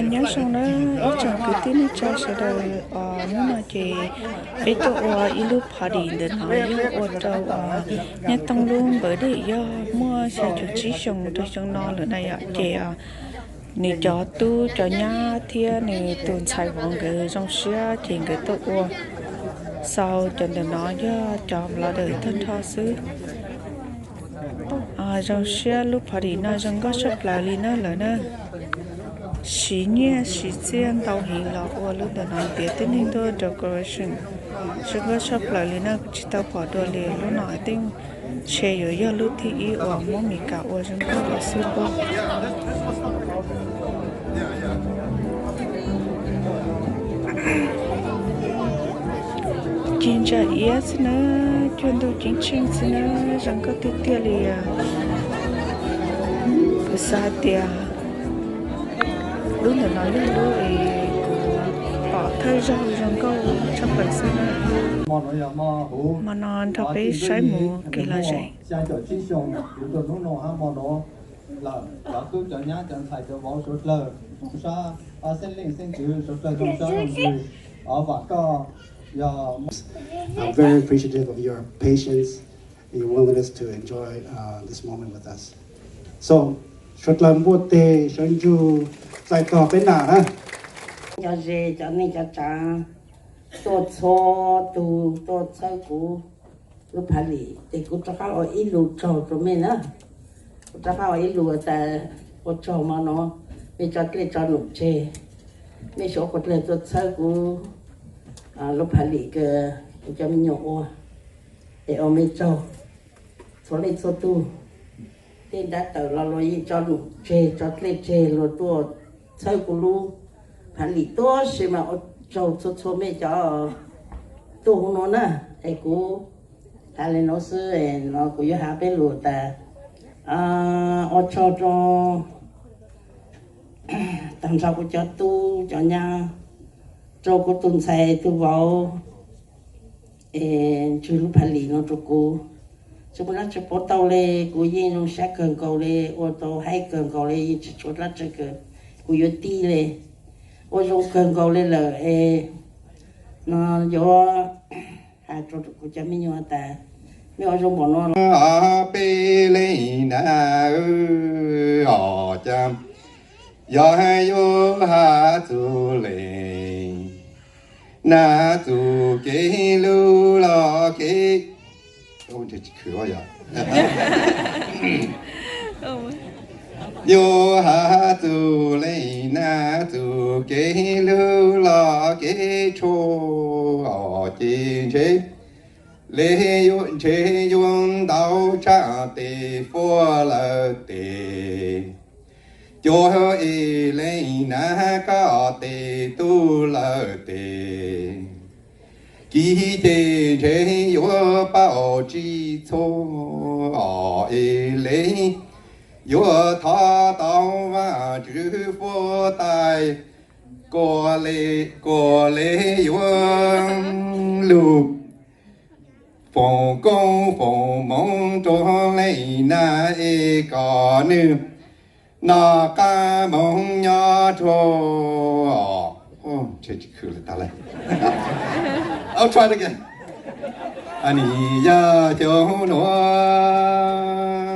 Nyob zoo na ib tsoom kwv tij neej tsa sawv daws, hnub no ces peb tuaj ua ib lub party ntawm no yog ua rau Nyiaj Tooj lub birthday, yog muaj xya caum tsib xyoos rau xyoo no lawm na yom. Ces nws cov tub cov nyab thiab nws tus ntxhais vauv nkawd zoo siab ces nkawd tuaj ua. Xaus cov ntawm no yog cov vlogger tag nrho xwb. Zoo siab lub party no zoo nkauj tshaj plaws li na lawm na. Siv nyiaj siv txiaj ntau heev los ua lub ntawm no tias tib neeg tuaj decoration zoo nkauj tshaj plaws li na. Kuv tsis tau pom dua li lub no tej ntshe yuav yog lub thib ib uas Hmoob Mes Kas ua zoo nkauj los xwb pob. Cig ntsa iab xwb na, cuaj ntuj ceeb tsheej xwb na, zoo nkauj tiag tiag li. Kuv xav hais tias lub ntawm no yog lub es kuv pom thawj zaug zoo nkauj tshaj plaws xwb na. Hmo no nrog peb saib mus kev lom zem. Xya caum tsib xyoo yuav rau hnub no hab hmo no lawm, cov tub cov nyab cov ntxhais cov vauv suav dlawg zoo sab, xeeb leej xeeb ntxwv suav dlawg zoo sab zoo ntsws, vam koj yog. I'm very appreciative of your patience and your willingness to enjoy uh, this moment with us. So, suav dlawg npuaj teg sawv ntsug txais tos peb nam na. Cov ze cov neej cov tsav tuaj txhua tus tuaj txhawb kuv lub phav lim ces kuv rov qab ua ib lus tsaug rau mej na. Kuv rov qab ua ib lus tas ua tsaug hmo no mej tso dlej tso num tseg, mej suav dlawg tuaj txhawb kuv lub phav lim kws kuv cov me nyuam ua. Es ua mej tsaug txhua leej txhua tug. Tej nrab tawm los luag yeej tso num tseg tso dlej tseg luag tuaj txhawb kuv lub phav lim tuab si mas ua tsaug txhua txhua mej cov tuaj hauv no na. Es kuv tas li no xwb no kuv yuav has peb lus tas ua tsaug rau tag nrho kuv cov tub cov nyab, rau kuv tus ntxhais tus vauv es ntswg lub phav lim no rau kuv. Tsis muaj dab tsi pub tau li, kuv yeej zoo siab kawg nkaus li, ua tau haib kawg nkaus li, yeej tsis tshuav dab tsi kawg, kuv yuav tij li. Ua zoo kawg nkaus li lawm es no yuav has rau kuv cov me nyuam tas mej ua zoo npaum no los peb leej na, os cas yog yuav has txug leej na, txug kev hlub los kev, yog yuav has txug leej na, txug kev hlub los kev tshuav os ces ntshe le yuav ntshe yuav ntau tshaj tes fuab lawm tes, cuag ib leej na koj tes tub lawm tes, kis ces ntshe yuav pauj tsis txhua os ib leej, yuav thov tau Vajtswv fuab tais, kuas le, kuas le yuav lug foom koob foom moov rua leej na es kom nwg noj qab moog nyob rua. Ntshe tsis khwv lawm tag lawm. I'll try it again. Nim yog xyoo nuav